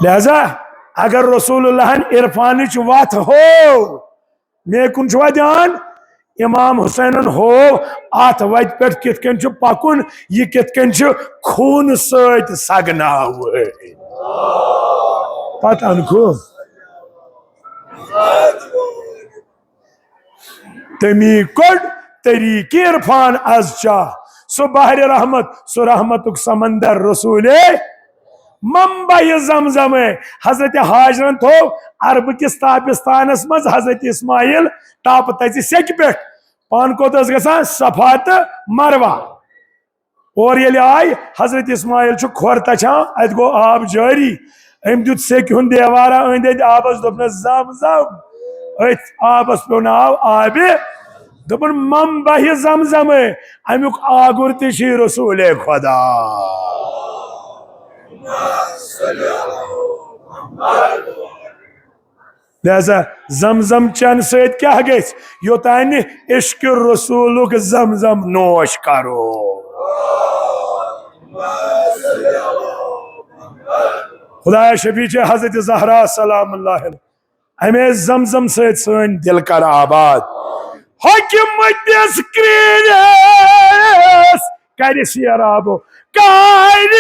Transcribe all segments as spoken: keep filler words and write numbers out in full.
لہذا اگر رسول اللہ ہن عرفانٕچ وتھ ہو، مے کُن چھُوا دیان؟ امام حسینن ہو اتھ وتہِ پٮ۪ٹھ کِتھ کٔنۍ چھُ پکُن، یہِ کِتھ کٔنۍ چھُ خوٗنہٕ سۭتۍ سگناوٕنۍ۔ پتہٕ انکھو۔ تمی کوٚڑ طریقہ عرفان از چاہ۔ سُہ بحر رحمت، سُہ رحمتُک سمندر رسولے، منبع زمزم۔ حضرت ہاجرن تھوو عربہٕ کِس تابستانس منٛز حضرت اسماعیل ٹاپہٕ تژِ سیٚکہِ پٮ۪ٹھ۔ پانہٕ کوٚت ٲس گژھان؟ صفا تہٕ مروہ۔ اور ییٚلہِ آے، حضرت اسماعیل چھُ کھۄر تچھان، اتہِ گوٚو آب جٲری۔ أمۍ دیُت سیٚکہِ ہُنٛد دیوارا أنٛدۍ أنٛدۍ آبس، دوٚپنس، "زم زم"۔ أتھۍ آبس پیوٚو ناو آبِ، دوٚپُن، "منبع زمزم"۔ امیُک آگُر تہِ چھُ رسول خدا۔ لہذا زمزم چن سۭتۍ کیٛاہ گژھِ؟ یوٚتانۍ نہٕ عشق رسولُک زمزم نوش کرو۔ خدایا شفیع چھے حضرت زہرا سلام اللہ علیہ، امے زمزم سۭتۍ سٲنۍ دل کر آباد۔ حکمتس کریرس کرِ سیراب و کارِ۔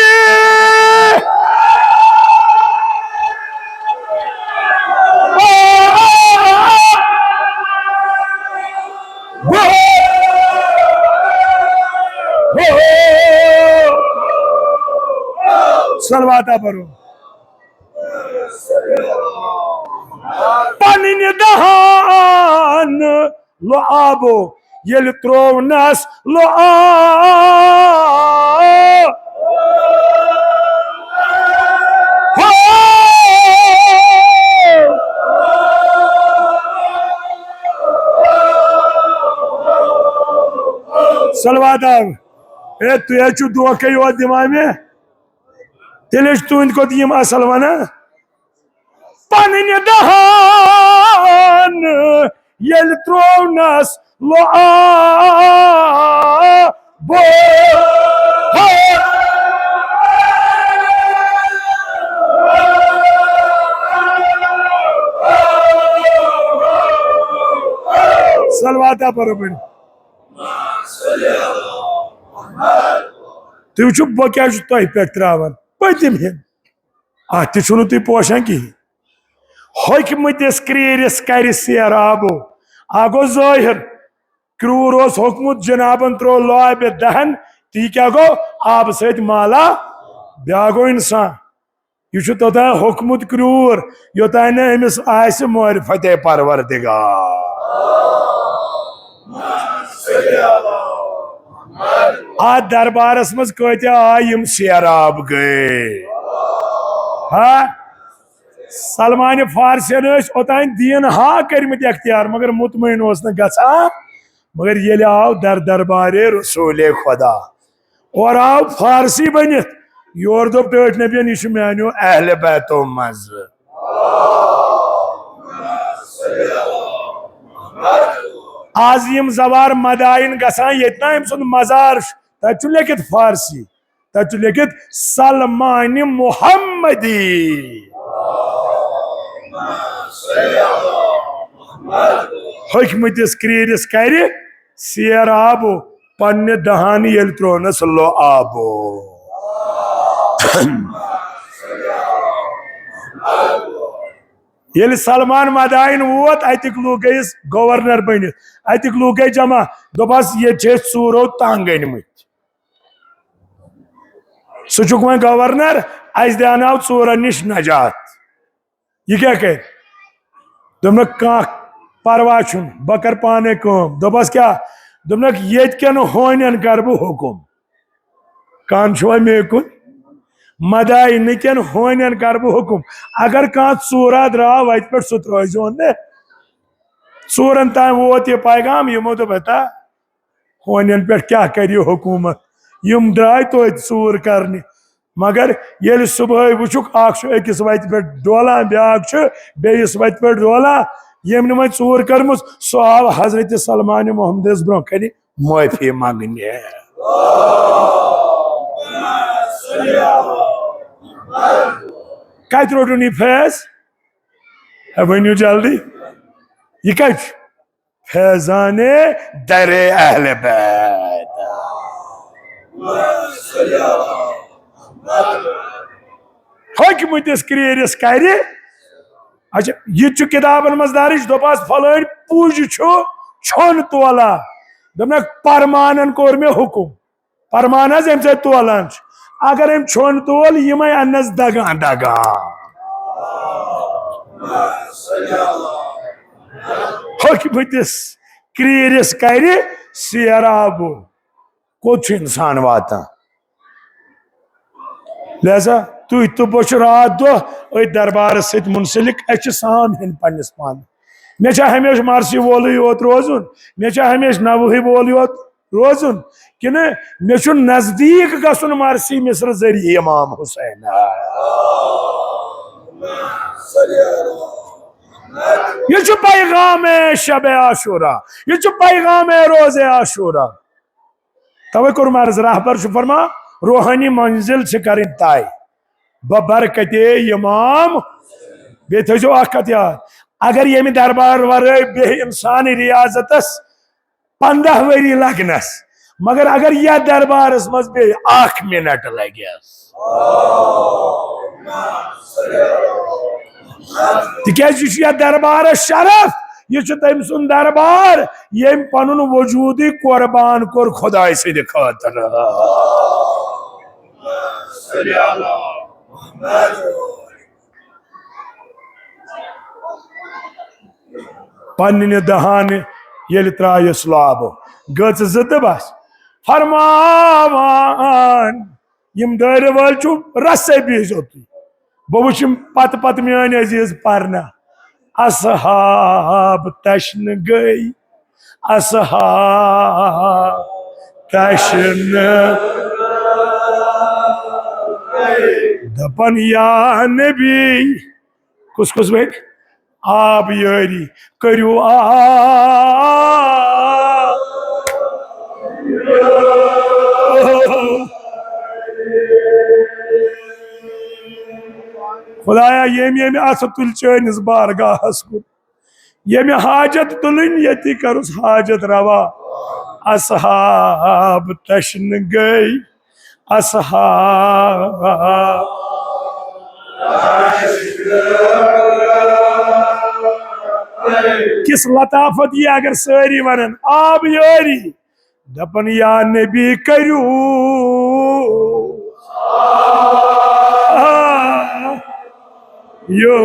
صلوات پرو۔ پننہِ دہان لو آبو ییٚلہِ ترٛوونس لو آ۔ صلوات آو۔ اے، تُہۍ حظ چھِو دھوکے یوت دِوان مےٚ۔ تیٚلہِ حظ چھِ تُہٕنٛدۍ کھۄتہٕ یِم اصل ونان۔ پننہِ دہان ییٚلہِ ترٛوونس لو آ۔ صلوات پرو بڑی۔ تُہۍ وٕچھِو، بہٕ کیٛازِ چھُس تۄہہِ پٮ۪ٹھ ترٛاوان؟ پٔتِم ہِن۔ اتھ تہِ چھُو نہٕ تُہۍ پوشان کِہیٖنۍ۔ ہوٚکھمٕتِس کریٖرِس کرِ سیرابو۔ اکھ گوٚو ظٲہِر، کرٛوٗر اوس ہوٚکھمُت، جنابن ترٛوو لۄ آبہِ دہن، تہٕ یہِ کیٛاہ گوٚو؟ آبہٕ سۭتۍ مالا، بیٛاکھ گوٚو انسان۔ یہِ چھُ توٚتام ہوٚکھمُت کرٛوٗر، یوٚتام نہٕ أمِس آسہِ معرفت پروردگار۔ اتھ دربارس منٛز کۭتیاہ آے، یِم سیراب گٔے۔ ہا؟ سلمان فارسین ٲسۍ اوٚتام دیٖن ہا کٔرمٕتۍ اختیار، مگر مطمئن اوس نہٕ گژھان۔ مگر ییٚلہِ آو در دربارِ رسول خدا، اورٕ آو فارسی بٔنِتھ، یورٕ دوٚپ ٹٲٹھۍ نبین، "یہِ چھُ میانیو اہل بیتو منٛزٕ۔" آز یِم زوار مدائن گژھان، ییٚتہِ نا أمۍ سُنٛد مزار چھُ، تَتہِ چھُ لیکھِتھ فارسی، تَتہِ چھُ لیکھِتھ سلمان محمدی۔ ہوٚکھمٕتِس کرٛیٖرِس کرِ سیر آبہٕ، پننہِ دہانہٕ ییٚلہِ ترٛوونس لو آبہٕ۔ ییٚلہِ سلمان مدائن ووت، اتِکۍ لوٗکھ گٔیِس گورنر بٔنِتھ، اتِکۍ لوٗکھ گٔے جمع، دوٚپہس، "ییٚتہِ چھِ أسۍ ژوٗرو تنگ أنمٕتۍ۔" سُہ چھُکھ وۄنۍ گورنر، اسہِ دیاناو ژوٗرن نِش نجات۔ یہِ کیٛاہ کرِ؟ دوٚپنکھ، "کانٛہہ پرواے چھُنہٕ، بہٕ کرٕ پانے کٲم۔" دوٚپس، "کیٛاہ؟" دوٚپنکھ، "ییٚتہِ کٮ۪ن ہونٮ۪ن کرٕ بہٕ حُکُم۔" کان چھُوا مے کُن؟ مدائنہٕ کٮ۪ن ہونٮ۪ن کرٕ بہٕ حُکُم۔ اگر کانٛہہ ژوٗرا درٛاو وتہِ پٮ۪ٹھ، سُہ ترٲوزِہون نہٕ۔ ژوٗرن تام ووت یہِ پیغام، یِمو دوٚپ، ہتا، ہونٮ۪ن پٮ۪ٹھ کیٛاہ کرِ یہِ حکوٗمت؟ یِم درٛاے توتہِ ژوٗر کرنہِ۔ مگر ییٚلہِ صبحٲے وٕچھُکھ، اکھ چھُ أکِس وتہِ پٮ۪ٹھ ڈولان، بیٛاکھ چھُ بیٚیِس وتہِ پٮ۪ٹھ ڈولان، ییٚمۍ نہٕ وۄنۍ ژوٗر کٔرمٕژ، سُہ آو حضرت سلمان محمدس برونٛہہ کنہِ معٲفی منٛگنہِ۔ کتہِ روٚٹُن یہِ فیض؟ ہے، ؤنِو جلدی، یہِ کتہِ چھُ؟ فیضان در اہل بیت۔ ہوٚکھمٕتِس کریٖرِس کرِ۔ اچھا، یہِ تہِ چھُ کِتابن منٛز درٕج، دوٚپہَس، فلٲنۍ پُج چھُ چھۄن تولان۔ دوٚپنَکھ، پرمانن کوٚر مےٚ حُکُم۔ پرمان حظ، ییٚمہِ سۭتۍ تولان چھُ۔ اگر أمۍ چھۄن تول، یِمے انس دگان دگان۔ ہوٚکھمٕتِس کریٖرِس کرِ سیرابہٕ۔ کوٚت چھُ انسان واتان؟ لہذا تُہۍ تہٕ بہٕ چھِ راتھ دۄہ أتھۍ دربارس سۭتۍ منسلک، أسۍ چھِ سام ہیٚنۍ پننِس پانس۔ مےٚ چھا ہمیشہِ مرثی وولٕے یوت روزُن؟ مےٚ چھا ہمیشہِ نوحہٕ وولٕے یوت روزُن؟ کِنہٕ مےٚ چھُ نزدیٖک گژھُن مرثی مصر ذٔریعہٕ امام حسین؟ یہِ چھُ پیغام شب عاشورہ، یہِ چھُ پیغام روز عاشورہ۔ توے کوٚرُم عرض، رہبر چھُ فرمان، روحٲنی منزل چھِ کرٕنۍ طے۔ ببرکتے امام۔ بیٚیہِ تھٲیزیو اکھ کتھ یاد، اگر ییٚمہِ دربار ورٲے بیٚیہِ انسان ریاضتس پنٛداہ ؤری لگنس، مگر اگر یتھ دربارس منٛز بیٚیہِ اکھ منٹ لگٮ۪س، تِکیازِ یہِ چھُ یتھ دربارس شرف، یہِ چھُ تٔمۍ سُنٛد دربار، ییٚمۍ پنُن وجودٕے قربان کوٚر خدایہِ سٕنٛدِ خٲطرٕ۔ پننہِ دہانہِ ییٚلہِ ترٛایس لابہٕ، گٔژ زٕ تہٕ بس۔ فرماوان، یِم دٲرِتھ وٲلۍ چھِو، رسے بِہزیو تُہۍ۔ بہٕ وٕچھِ یِم پتہٕ پتہٕ میٲنۍ عزیز پرنہ۔ اصحاب تشنہٕ گٔے، اصحاب تشنہٕ۔ دپان، یا نبی، کُس کُس ؤرۍ؟ آب یٲری کٔرِو آب۔ خدایا، ییٚمۍ ییٚمۍ اَتھٕ تُلۍ چٲنِس بارگاہس کُن، ییٚمہِ حاجت تُلٕنۍ، ییٚتی کَرُس حاجت روا۔ اصحاب تشنہٕ گٔے، اصحاب کِس لطافت یہِ اگر سٲری وَنن، آب یٲری۔ دپان، یا نبی کٔرِو یو۔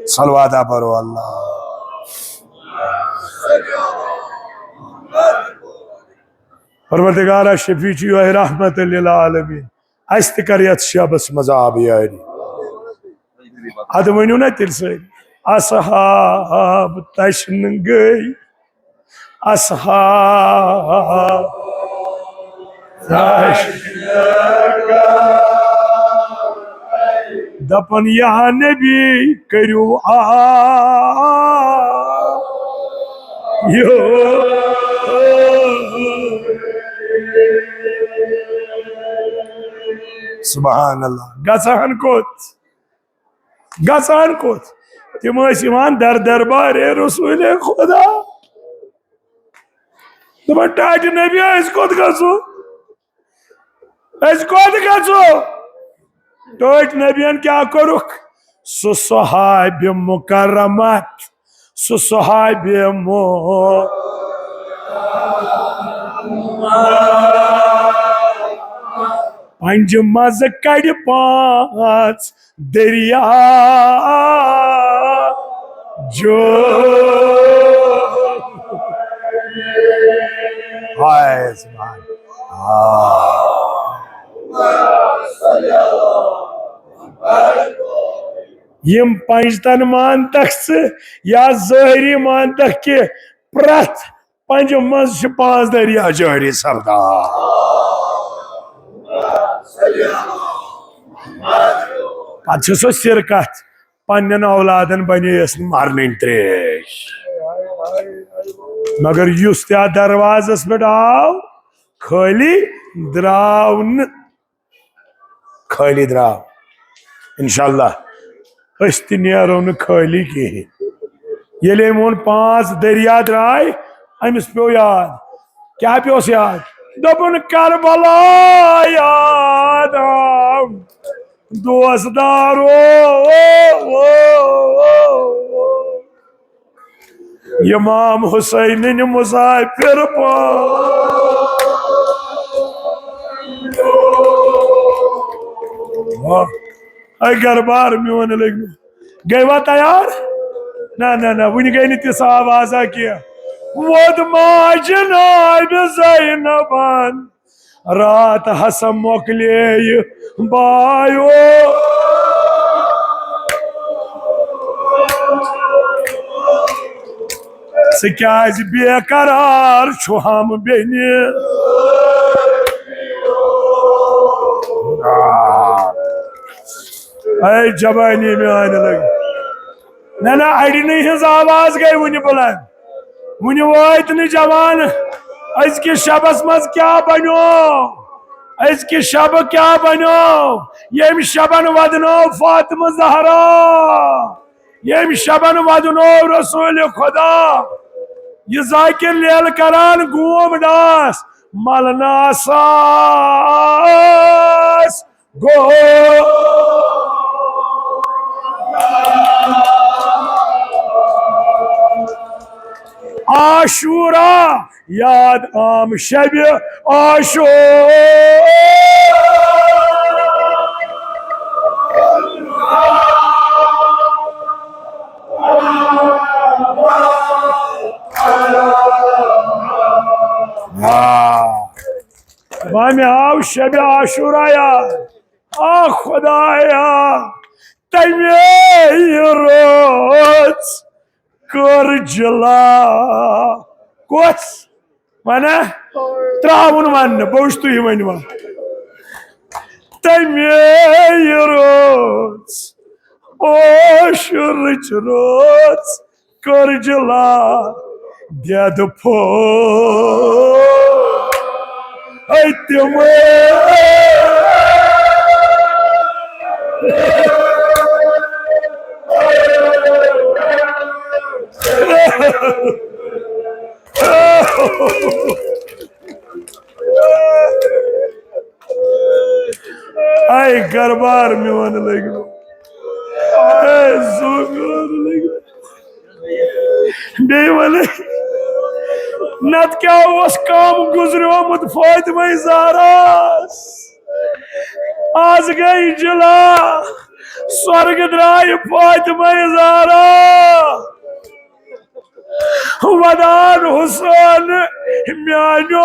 صلوات پرو اللہ۔ پروردگارا، شفیع چھُ یِہوٚے رحمت للعالمین۔ اَسہِ تہِ کر یَتھ شبس منٛز آب یٲری۔ اَدٕ ؤنِو نا تیٚلہِ سٲری، اصحاب تشنہٕ گٔے، اصحاب تشنہٕ گٔے۔ دپان، یا نبی کٔرِو آب یو۔ سبحان اللہ۔ گژھان کوٚت؟ گژھان کوٚت؟ تِم ٲسۍ یِوان در دربارِ رسول خدا۔ دپان، ٹاٹہِ نبی، أسۍ کوٚت گژھو؟ أسۍ کوٚت گژھو؟ ٹٲٹھۍ نبیَن کیٛاہ کوٚرُکھ؟ سُہ صحابِ مُکرمت، سُہ صحابِ مُ-، پنجہِ منٛزٕ کڑِ پانٛژھ دریا جو۔ ہائے سبحان۔ آ۔ یِم پنجتن مانتکھ ژٕ یا ظٲہری مانتکھ کہِ پرٛٮ۪تھ پنجہِ منٛز چھِ پانٛژھ دریا جٲری سپدان۔ پتہٕ چھِ سۄ سِر کتھ، پننٮ۪ن اولادن بنے ٲس نہٕ مرنٕنۍ تریش۔ مگر یُس تہِ اتھ دروازس پٮ۪ٹھ آو، خٲلی درٛاو نہٕ۔ خٲلی درٛاو۔ انشاءاللہ أسۍ تہِ نیرو نہٕ خٲلی کِہیٖنۍ۔ ییٚلہِ أمۍ ووٚن، "پانٛژھ دریا درٛاے"، أمِس پیوٚو یاد۔ کیٛاہ پیوٚس یاد؟ دوٚپُن، "کربلا یاد آو دوستدارو، امام حسینٕنۍ مسافر پٲٹھۍ۔" واہ۔ اے گربار میون لٔگۍ۔ گٔیوا تیار؟ نہ، نہ، نہ، وُنہِ گٔے نہٕ تِژھ آوازا کینٛہہ۔ ووت ماجہِ نابہِ زینبن رات ہسا مۄکلے یہِ بایو۔ ژٕ کیازِ بے قرار چھُ ہم بیٚنہِ؟ آ۔ اے جوانی میانہِ لگی۔ نہ، نہ، اڑنٕے ہٕنٛز آواز گٔے وُنہِ بُلند۔ وُنہِ وٲتۍ نہٕ جوان۔ أزکِس شبس منٛز کیٛاہ بنیو؟ أزکہِ شبہٕ کیٛاہ بنیو؟ ییٚمہِ شبن ودنٲو فاطمہ زہرا، ییٚمہِ شبن ودنٲو رسول خدا۔ یہِ ذاکر لیل کران گوم ڈاس، ملناساس گو۔ عاشورا یاد آم شب عاشور۔ وامہِ آو شب عاشورا یاد۔ آ خدایا، تمے رٲژ کٔر جلا۔ کۄس؟ ونہ، ترٛاوُن وننہٕ، بہٕ وٕچھ تُہۍ ؤنِو۔ تمے رٲژ، عاشورٕچ رٲژ، کٔر جلا دید پھو۔ ہے تِم۔ اے گربار میون لٔگۍ نہٕ۔ اے زو میون لٔگۍ نہٕ۔ بیٚیہِ وَنہٕ، نَتہٕ کیٛاہ اوس کم گُزریومُت فاطمہ زہراہَس؟ آز گٔے جلا، سۄرگہٕ درٛایہِ فاطمہ زہرا۔ ودان حسین میانیو۔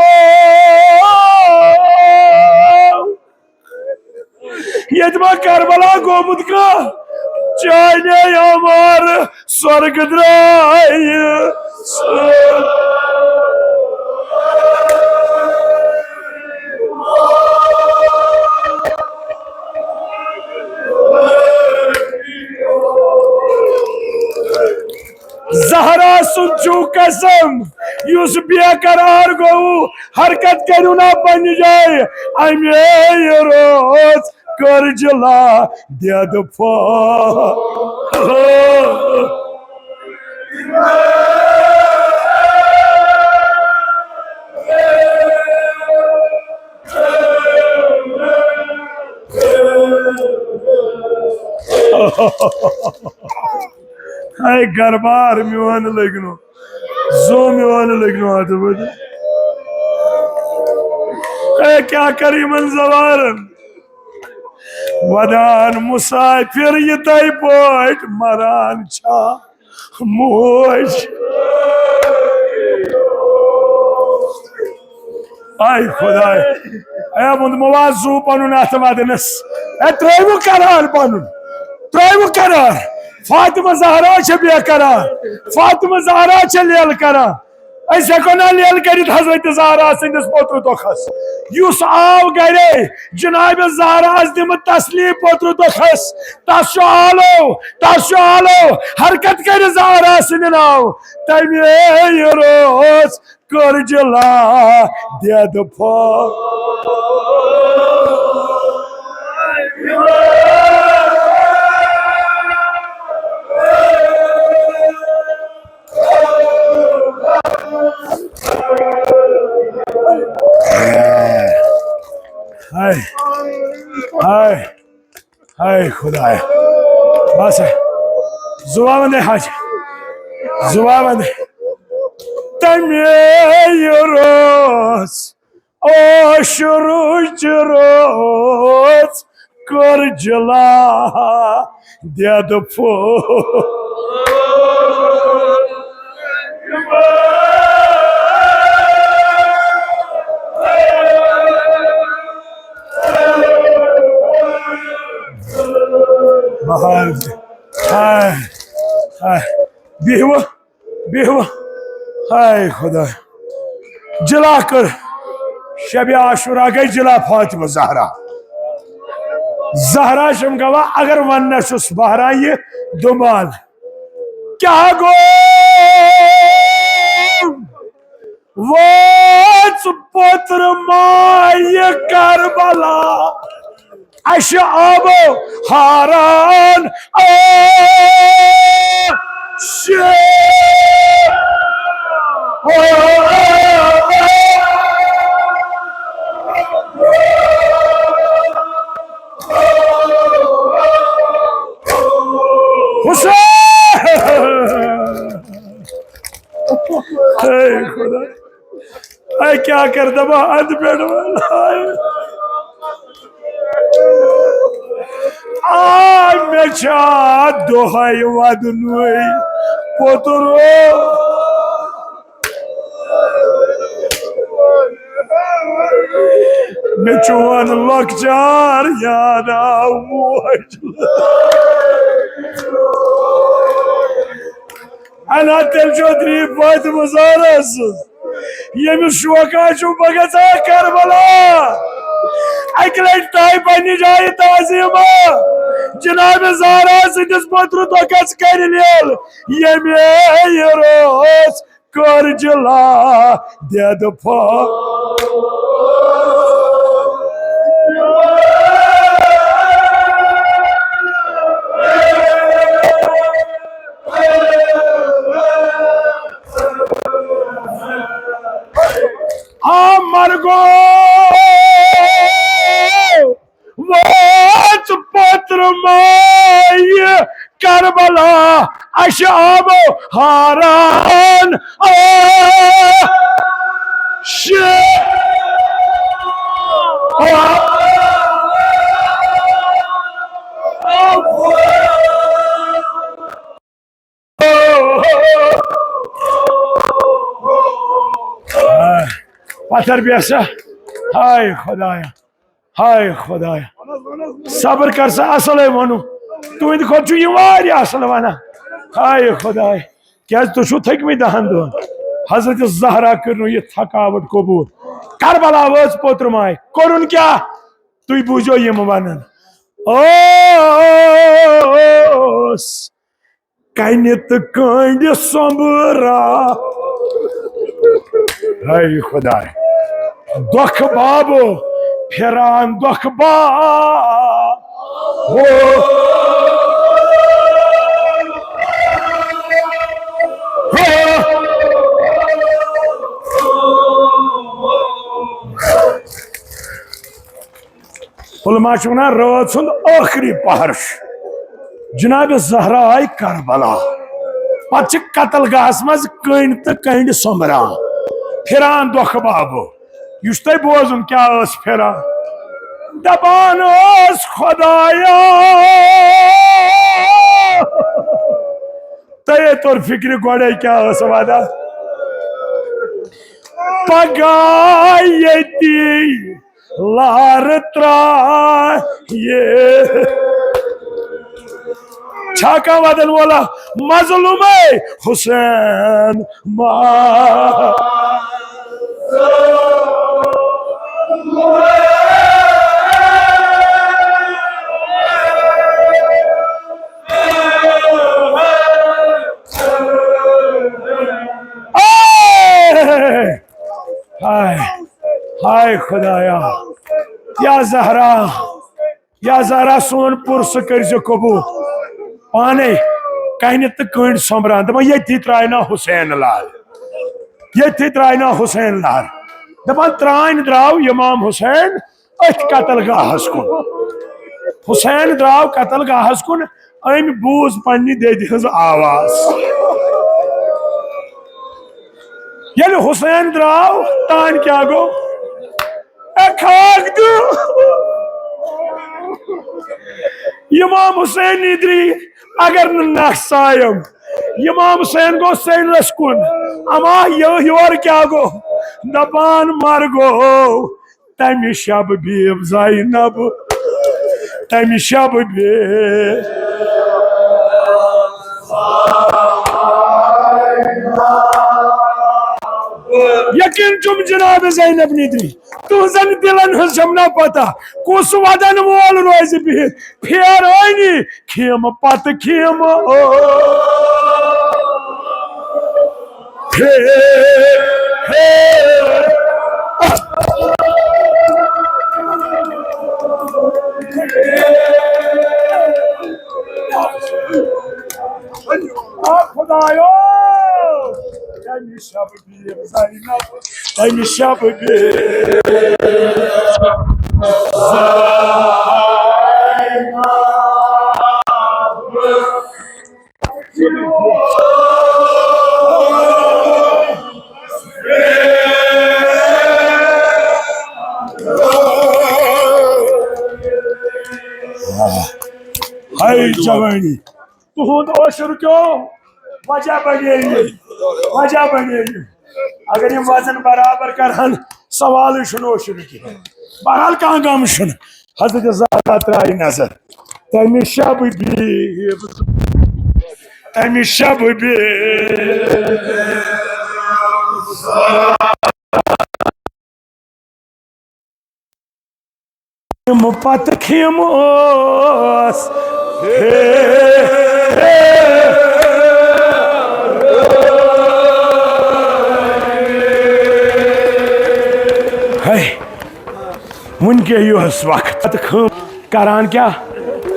ییٚتہِ ما کربلا گوٚمُت کانٛہہ؟ چانے یامار سۄرگہٕ درٛایہِ۔ زہرا سُنٛد چھُ قسم، یُس بے قرار گوٚو، حرکت کٔرِو نا پننہِ جایہِ۔ اَمے رٲژ کٔر جلا دید پھۄ۔ اے گربار میون لٔگۍ نہٕ، زو میون لٔگۍ نہٕ اَتھ ؤتھِتھ۔ اے کیٛاہ کَرٕ یِمن زوارن؟ ودان مسافر یِتھے پٲٹھۍ مران چھا موج۔ آے خداے، اے ووٚنمو آز زُو پنُن اتھ ودنس۔ اے ترٲیِو قرار پنُن، ترٲیِو قرار۔ فاطمہ زہرا چھےٚ بے قرار، فاطمہ زہرا چھےٚ لیل کران۔ أسۍ ہٮ۪کو نہ لیل کٔرِتھ حضرت زہرا سٕنٛدِس پوترٕ دۄکھس، یُس آو گرے جناب زہراہس دِمہٕ تسلی پوترٕ دۄکھس۔ تس چھُ آلو، تس چھُ آلو، حرکت کٔرِتھ زہرا سٕنٛدِ ناو۔ تمے روز کٔر جلا دید پھۄ۔ ہاے، ہاے، ہاے خدایا۔ بس، زُبان وندے حاج، زُبان وندے۔ تمے روز عاشورٕچ رٲژ کٔر جلا دید پھۄ۔ بہار، ہاے، ہاے، بیہو۔ بیہو۔ ہاے خدا۔ جلا کٔر۔ شبِ عاشورا گٔے جلا فاطمہ زہرا۔ زہرا چھم گواہ، اگر وننس چھُس بہران یہِ دُمال۔ کیٛاہ گوٚو؟ وٲژ پوترٕ مایہِ کربلا۔ اَسہِ آبو ہاران عاشق۔ حسین! اے خدا۔ اے کیٛاہ کر دبا اند پٮ۪ٹھ وۄنۍ؟ آ، مےٚ چھا دۄہے ودنُے پوترو۔ مےٚ چون لۄکچار یاد آو موج۔ انا تیٚلہِ چھو دریٖپ فاطمہ زہرا سٕنٛز، ییٚمِس شوقہ چھُ بہٕ گژھٕ ہا کربلا۔ اکہِ لٹہِ تھایہِ پننہِ جایہِ تعظیمہ جناب زہرا سٕنٛدِس پوترٕ دۄکھس کرِ لیل، ییٚمے روز کٔر جلا دید پھۄ۔ آ مرگو وٲژ پوترٕ مایہِ کربلا، اَسہِ آبو ہاران عاشق۔ پتھر بیسا۔ ہاے خدایا، ہاے خدایا۔ صبر کر سا، اصلے ونو۔ تُہنٛدِ کھۄتہٕ چھُ یہِ واریاہ اصل ونان۔ ہاے خدایا۔ کیازِ تُہۍ چھِو تھٔکمٕتۍ دَہَن دۄہَن۔ حضرت زہرا کٔر نہٕ یہِ تھکاوٹ قبول۔ کربلا وٲژ پوترٕ ماے۔ کوٚرُن کیٛاہ؟ تُہۍ بوٗزِو یِم وَنان۔ اوس کنہِ تہٕ کٔنٛڈۍ سۄمبرا۔ ہے خداے۔ دۄکھ بابو پھران دۄکھ با۔ ہو۔ ہو۔ علماء چھِ وَنان رٲژ ہُنٛد ٲخری پہر چھُ۔ جناب زہرا آیہِ کربلا۔ پتہٕ چھِ قتل گاہس منٛز کٔنٛڈۍ تہٕ کٔنٛڈۍ سۄمبران۔ پھران دۄکھٕ بابو۔ یہِ چھُ تۄہہِ بوزُن کیٛاہ ٲس پھران۔ دپان ٲس خدایا۔ تۄہے توٚر فکرِ گۄڈے کیٛاہ ٲس ونان۔ پگاہ ییٚتی لارٕ ترٛایہِ۔ چھا کانٛہہ ودن وولا؟ مظلومے حسین ما۔ آے! ہاے، ہاے خدایا، یا زہرا، یا زہرا سون پُرسہٕ کٔرۍ زِ قبوٗل۔ پانے کنہِ تہٕ کٔنڈۍ سۄمبران، دپان، ییٚتھی ترٛایہِ نا حسین لال، ییٚتھی ترٛایہِ نا حسین لال۔ دپان، ترٛانۍ درٛاو امام حسین أتھۍ قتل گاہس کُن۔ حسین درٛاو قتل گاہس کُن، أمۍ بوٗز پننہِ دٮ۪دِ ہٕنٛز آواز۔ ییٚلہِ حسین درٛاو، تانۍ کیٛاہ گوٚو؟ اے خاک دیو۔ امام حسین نیدری اگر نہٕ نکھ سایم، امام حسین گوٚو سینس کُن۔ اما یہِ یورٕ کیٛاہ گوٚو؟ دپان، مر گوٚو تمہِ شب بیب زینب، تمہِ شب بیب۔ یقین چھُم جناب زینب نیدری، تُہنٛزن دِلن ہٕنٛز چھَم نا پتہ، کُس ودن وول روزِ بِہِتھ پھیرٲنی۔ خیمہٕ پتہٕ خیمہٕ۔ او۔ ہے، ہے۔ آ خدایو، کمہِ شب بیب زینب، تمہِ شب بیب زینب۔ ہاے جوانی۔ تُہُنٛد اوشُر کیو وجہ بنے یہِ، وجہ بنے یہِ۔ اگر یِم وزن برابر کرہن، سوالٕے چھُنہٕ اوشُر کینٛہہ۔ بہرحال، کانٛہہ غم چھُنہٕ۔ حضرت زہرا ترٛایہِ نظر۔ تمہِ شب بیب، تمہِ شب بیب۔ خیمہٕ پتہٕ خیمہٕ اوس۔ ہے، ہے۔ ہے، وُنہِ کیٛاہ یُہُس وقت؟ پتہٕ خٲم کران کیٛاہ؟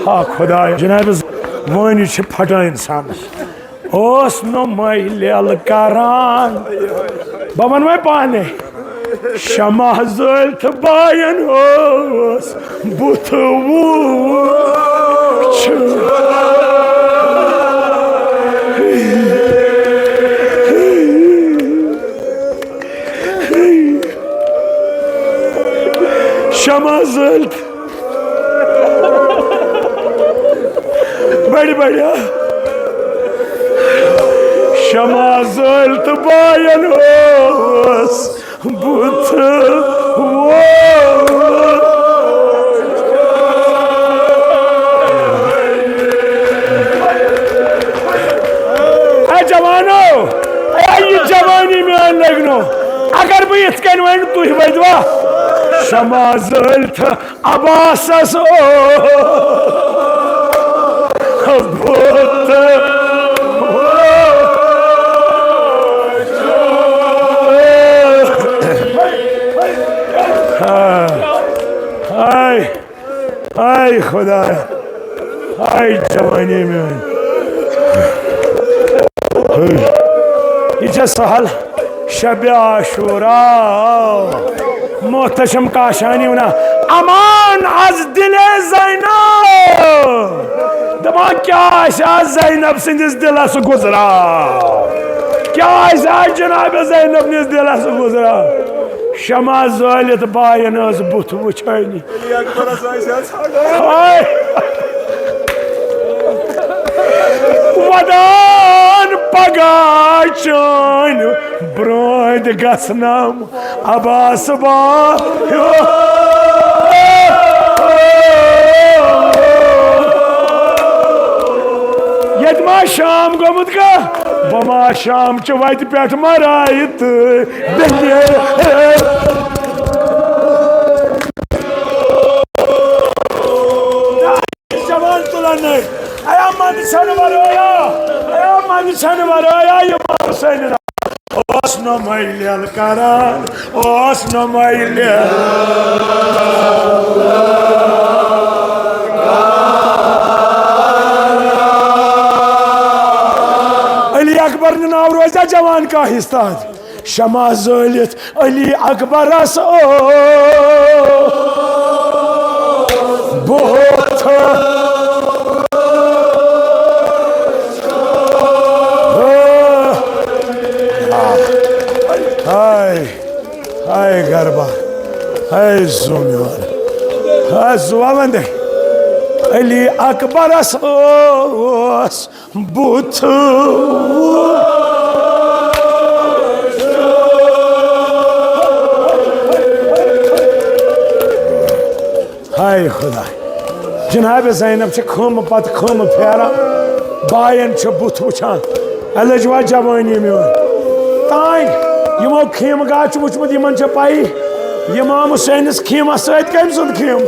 ہا خدایا، جناب، وٲنِج چھِ پھٹان انسانس۔ اوس نہٕ مَے لیلہٕ کران۔ بہٕ وَنہٕ وۄنۍ پانے۔ شمع زٲلۍ تہٕ باین اوس بُتھ وُچھ۔ شمع زٲلۍ تہٕ بڑِ بڑِ۔ شمع زٲلۍ تہٕ باین اوس بُتھ وُچھ۔ اے جوانو، اے یہِ جوانی میٲنۍ لگنو، اگر بہٕ یِتھ کٔنۍ وَنہٕ، تُہۍ ؤدوا؟ شمع زٲلۍ تہٕ عباسس اوس بُتھ۔ ہاے، ہاے خدایا، ہاے جوانی میٲنۍ۔ یہِ چھا سہل؟ شب عاشورا۔ محتشم کاشانی ونان، امان از دل زینب۔ دپان، کیٛاہ آسہِ آز زینب سٕنٛدِس دِلس گُزران؟ کیٛاہ آسہِ آز جناب زینب نِس دِلس گُزران؟ شمع زٲلِتھ باین ٲس بُتھ وٕچھٲنی۔ علی اکبرس آسہِ ہا ژھانٛڈان۔ ہاے۔ ودان پگاہ چٲنۍ برٛونٛدۍ گژھنم عباس با۔ تتہِ ما شام گوٚمُت کانٛہہ؟ بہٕ ما شام چہِ وتہِ پٮ۪ٹھ ما راے تہٕ بیٚیہِ جوان تُلن نٔرۍ۔ ایا منٛدٕ چھنہٕ ورٲیا، ایا منٛدٕ چھنہٕ ورٲیا، یہِ ما سٲنۍ اوس نہٕ مٔلۍ کران، اوس نہٕ مٔلۍ۔ علی اکبر نہٕ ناو روزِ جوان کانٛہہ استاد۔ شمع زٲلِتھ علی اکبرس او بُتھ۔ ہاے، ہاے گربا، ہاے زوٗ میون، ہاے زُوا وندے۔ علی اکبرس اوس بُتھ۔ ہاے خدا، جناب زینب چھِ خٲمہٕ پتہٕ خٲمہٕ پھیران، باین چھُ بُتھ وٕچھان۔ اے لٔجوا جوٲنی میون۔ تانۍ یِمو خیمہٕ گاہ چھُ وٕچھمُت، یِمن چھےٚ پَیی امام حسینس خیمس سۭتۍ کٔمۍ سُنٛد خیمہٕ۔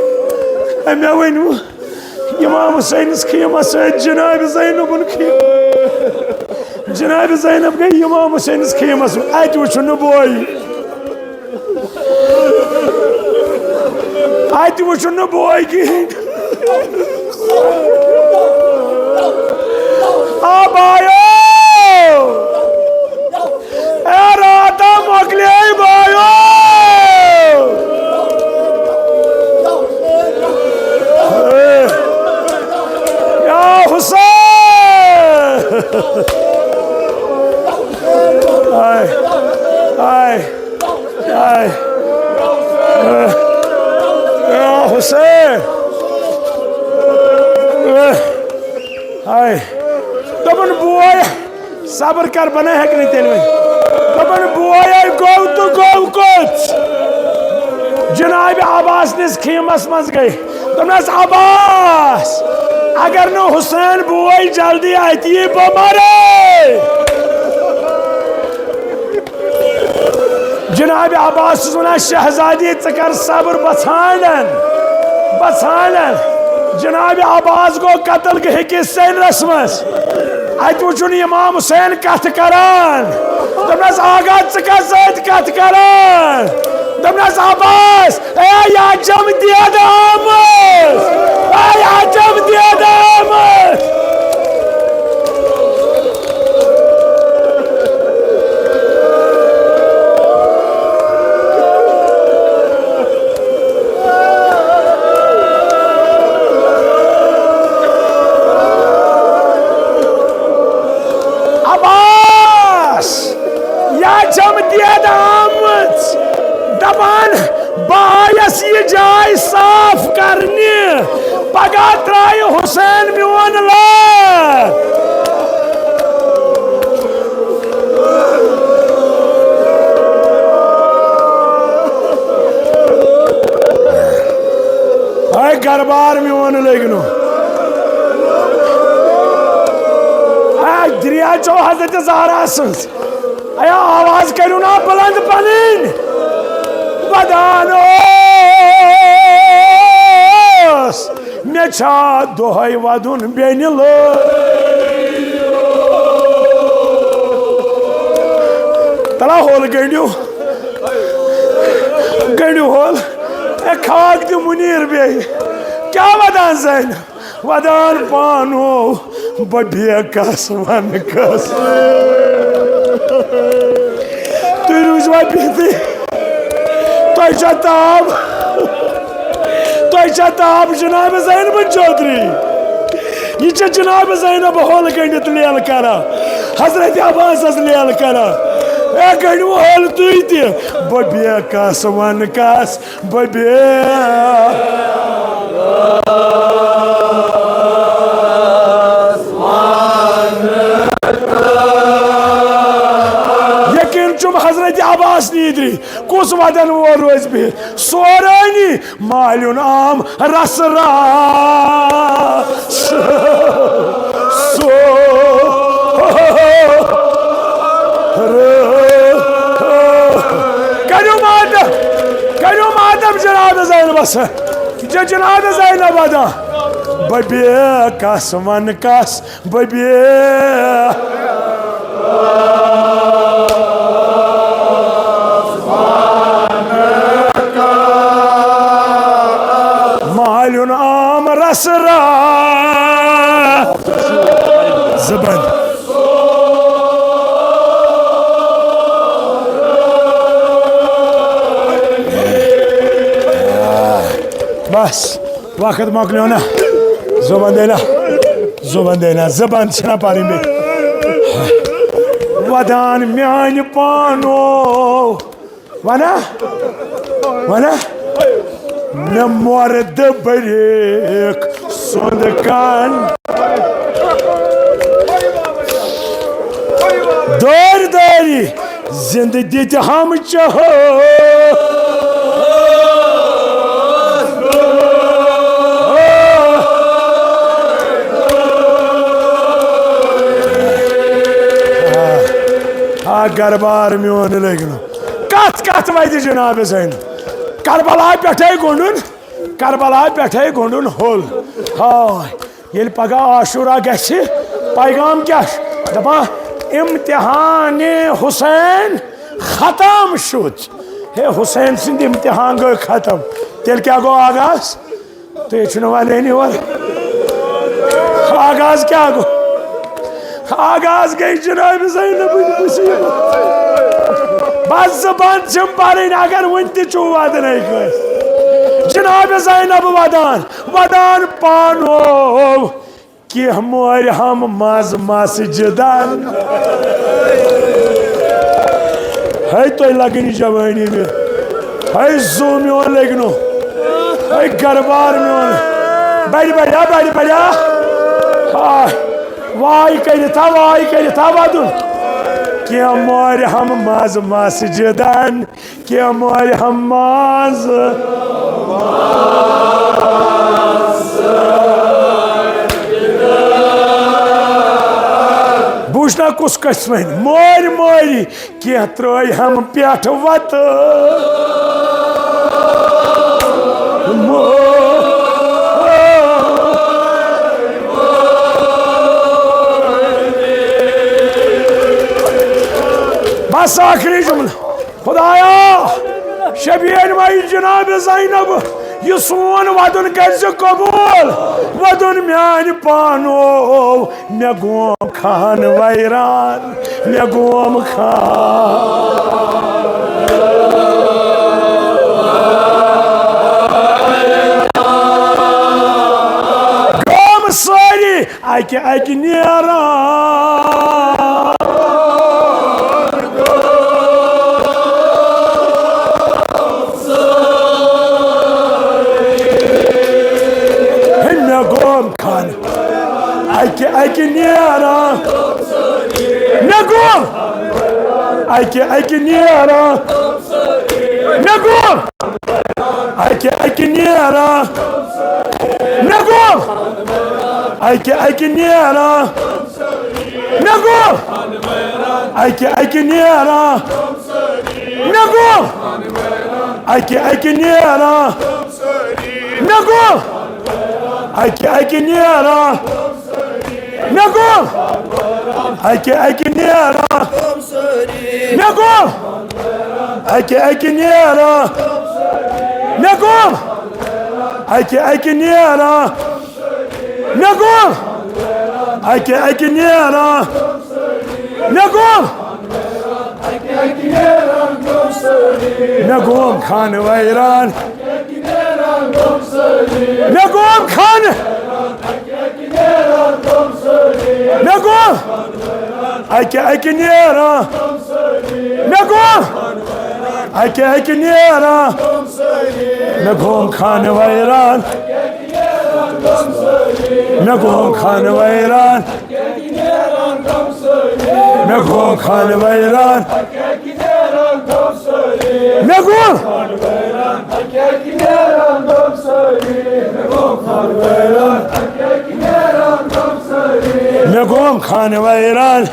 اے مےٚ ؤنِو، امام حسینس خیمس سۭتۍ جناب زینبُن خیمہٕ۔ جناب زینب گٔے امام حسینس خیمس منٛز، اتہِ وٕچھُن نہٕ بوے، اتہِ وٕچھُن نہٕ بوے کِہیٖنۍ۔ آ بایو! اے راتا مۄکلے بایو! اے، یا حسین! آے، آے، آے۔ اے، یا حسین! اے، آے۔ دوٚپُن، بوے، صبر کر، بہٕ نَے ہیٚکہٕ نہٕ تیٚلہِ ؤنِتھ۔ دوٚپُن، بوے، گوٚو تہٕ گوٚو کوٚت؟ جناب عباس نِس خیمس منٛز گٔے۔ دوٚپنس، عباس، اگر نہٕ حسین بوے جلدی اتہِ یی، بہٕ مرے۔ جناب عباس چھُس ونان، شہزادی، ژٕ کر صبر، بہٕ ژھانڈن، بہٕ ژھانڈن۔ جناب عباس گوٚو قتل گٔہِکِس سینرس منٛز۔ اتہِ وُچھُن امام حسین کتھ کران۔ دوٚپنس، آغا، ژٕ کتھ سۭتۍ کتھ کران؟ دوٚپنس، عباس، اے عجم دید آمٕژ، اے عجم دید آمٕژ۔ عباس، یا جمدید آمٕژ، دپان، بہٕ آیس یہِ جاے صاف کرنہِ، پگاہ ترایہِ حسین میون لار۔ اے گربار میون لٔگۍ نہٕ۔ اے دریا چو حضرت زہرا سٕنٛز۔ اے آواز کٔرِو نا بلند پنٕنۍ۔ ودان اوس مےٚ چھا دۄہے ودُن بیٚنہِ لٲر۔ تلا ہول گٔنڈِو۔ گٔنڈِو ہول۔ اے خاک دِ منیٖر بیٚیہِ۔ کیٛاہ ودان زینب؟ ودان پانو بہٕ بیکس ونہٕ کس۔ تُہۍ روٗزوا بِہتٕے؟ تۄہہِ چھا تاب؟ تۄہہِ چھا تاب جناب زینب چودھری؟ یہِ چھےٚ جناب زینب ہول گٔنڈِتھ لیل کران، حضرت عباسس لیل کران۔ اے گٔنڈِو ہول تُہۍ تہِ، بہٕ بیکس ونہٕ کس۔ بہٕ بیٚیہِ یقیٖن چھُم حضرت عباس نیٖدری کُس وَدَن وول روزِ بِہِتھ۔ سورٲنی مالیُن عام رس راس۔ سو کٔرِو ماتم، کٔرِو ماتم جناب زینبس۔ ج-، جناب زینب ادا۔ بہٕ بیٚیہِ کس ون کس، بہٕ بیٚیہِ۔ مالیُن آم رس را زبن۔ بس، وقت مۄکلیو نا۔ زبن دے نا، زبن دے نا، زبن چھنا پرٕنۍ بیٚیہِ۔ ودان میانہِ پانو۔ وَنا؟ وَنا؟ مےٚ مۄردٕ بٔرِکھ سۄنٛد کان۔ دٲرۍ دٲری زِنٛدٕ دِتہِ ہم چہو۔ آ، گربار میون لٔگۍ نہٕ۔ کتھ کتھ وتہِ جناب زینب؟ کربلا پٮ۪ٹھے گنڈُن، کربلا پٮ۪ٹھے گنڈُن ہوٚل۔ ہاے، ییٚلہِ پگاہ عاشورہ گژھِ، پیغام کیٛاہ چھُ؟ دپان، امتحان حسین ختم شد۔ ہے، حسین سٕنٛدۍ امتحان گٔے ختم۔ تیٚلہِ کیٛاہ گوٚو آغاز؟ تُہۍ چھِو نہٕ وَنٲنی اورٕ۔ آغاز کیٛاہ گوٚو؟ آغاز گٔے جناب زینبٕنۍ مصیبت۔ بس زٕ بند چھِم پرٕنۍ، اگر وُنہِ تہِ چھُو ودنٕے کٲنٛسہِ۔ جناب زینب ودان، ودان پانو۔ کینٛہہ مورِ ہم منٛز مسجدن۔ ہے تۄہہِ لگن یہِ جوٲنی مےٚ۔ ہے زُو میون لٔگۍ نہٕ۔ ہے گربار میون۔ بڑِ بڑیا، بڑِ بڑیا۔ ہاے۔ واے کٔرِتھ ہا، واے کٔرِتھ ہا ودُن۔ کینٛہہ مورِ ہم منٛز مسجدن۔ کینٛہہ مورِ ہم منٛز۔ بہٕ وٕچھنا کُس قٕسمٕے مورِ مورِ، کینٛہہ ترٛٲے ہم پٮ۪ٹھ وتہٕ۔ مو-، بس ٲخری جملہٕ۔ خدایا، شبیٖن مائی جناب زینب، یہِ سون ودُن کٔرۍ زِ قبول۔ ودُن میانہِ پانو، مےٚ گوم خان ویران، مےٚ گوم خان۔ گام سٲری اکہِ اکہِ نیران۔ ہے مےٚ گوم خان اکہِ اکہِ نیران۔ مےٚ گوم اکہِ اکہِ نیران۔ مےٚ گوم اکہِ اکہِ نیران۔ مےٚ گوٚو اکہِ اکہِ نیران۔ مےٚ گوٚو اکہِ اکہِ نیران۔ مےٚ گوٚو اکہِ اکہِ نیران۔ مےٚ گوٚو اکہِ اکہِ نیران۔ مےٚ گوٚو اکہِ اکہِ نیران۔ مےٚ گوٚو اکہِ اکہِ نیران۔ مےٚ گوٚو اکہِ اکہِ نیران۔ مےٚ گوٚو اکہِ اکہِ نیران۔ مےٚ گوٚو مےٚ گوٚو خانہٕ ویران۔ مےٚ گوٚو خانہٕ۔ مےٚ گوٚو اکہِ اکہِ نیران۔ مےٚ گوٚو اکہِ اکہِ نیران۔ مےٚ گوٚو خانہٕ ویران۔ مےٚ گوٚو خانہٕ ویران۔ مےٚ گوٚو خانہٕ ویران۔ مےٚ گوٚو۔ مےٚ گوٚو خانہٕ ویران۔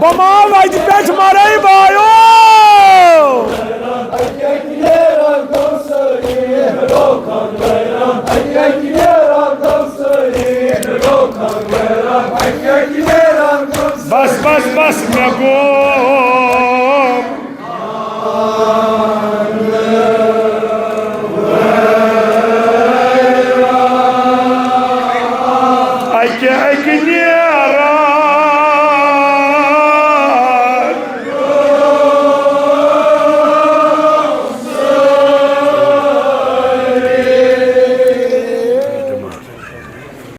بہٕ ما وَتہِ پٮ۪ٹھ مَرَے بایو۔ بس، بس، بس، مےٚ گوٚو۔